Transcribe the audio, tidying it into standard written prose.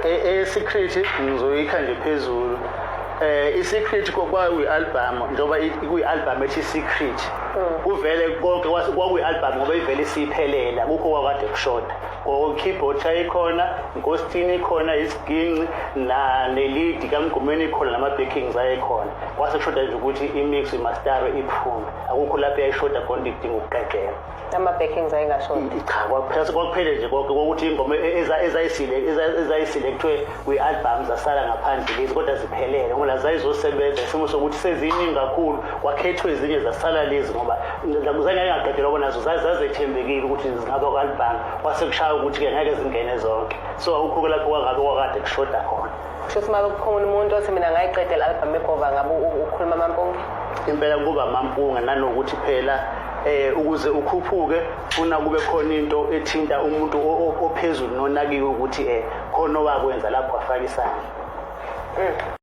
E-secret ngizoyikha nje phezulu. I-secret kwakuyi-album, njengoba kuyi-album ethi Secret, kuvele konke. Kwakuyi-album ngoba ivele isiphelela, kukho kwakade kushoda. Ngo-keyboard ayikhona, inkositini ikhona, isiginci na ne-lead kaMgqumeni ikhona, nama-backings ayekhona. Kwase kushoda nje ukuthi i-mix, i-master, iphume. Akukho lapho yayishoda khona, idinga ukuqedela. Ama-backings ayengashoda? Cha, kwaphela, kwakuphele nje konke. Kokuthi ingoma ezayiselekthwe kwi-album zasala ngaphandle lezi, kodwa ziphelele ngoba zayizosebenza. Isimo sokuthi seziningi kakhulu, kwakhethwa ezinye, zasala lezi ngoba zange ngaqedelwa bona. Nazo zazethembekile ukuthi zingaba ku-album, kwase kushaya ukuthi-ke ngeke zingene zonke. So akukho lapho kwangabe kwakade kushoda khona. Kusho ukuthi uma kukhona umuntu othi, "Mina ngayiqedela i-album eBhova," ngabe ukhuluma amampunge? Impela kuba amampunge. Nanokuthi phela ukuze ukhuphuke funa kube khona into ethinta umuntu ophezulu nonakiwe ukuthi khona owakwenza lapho wafaka isandla.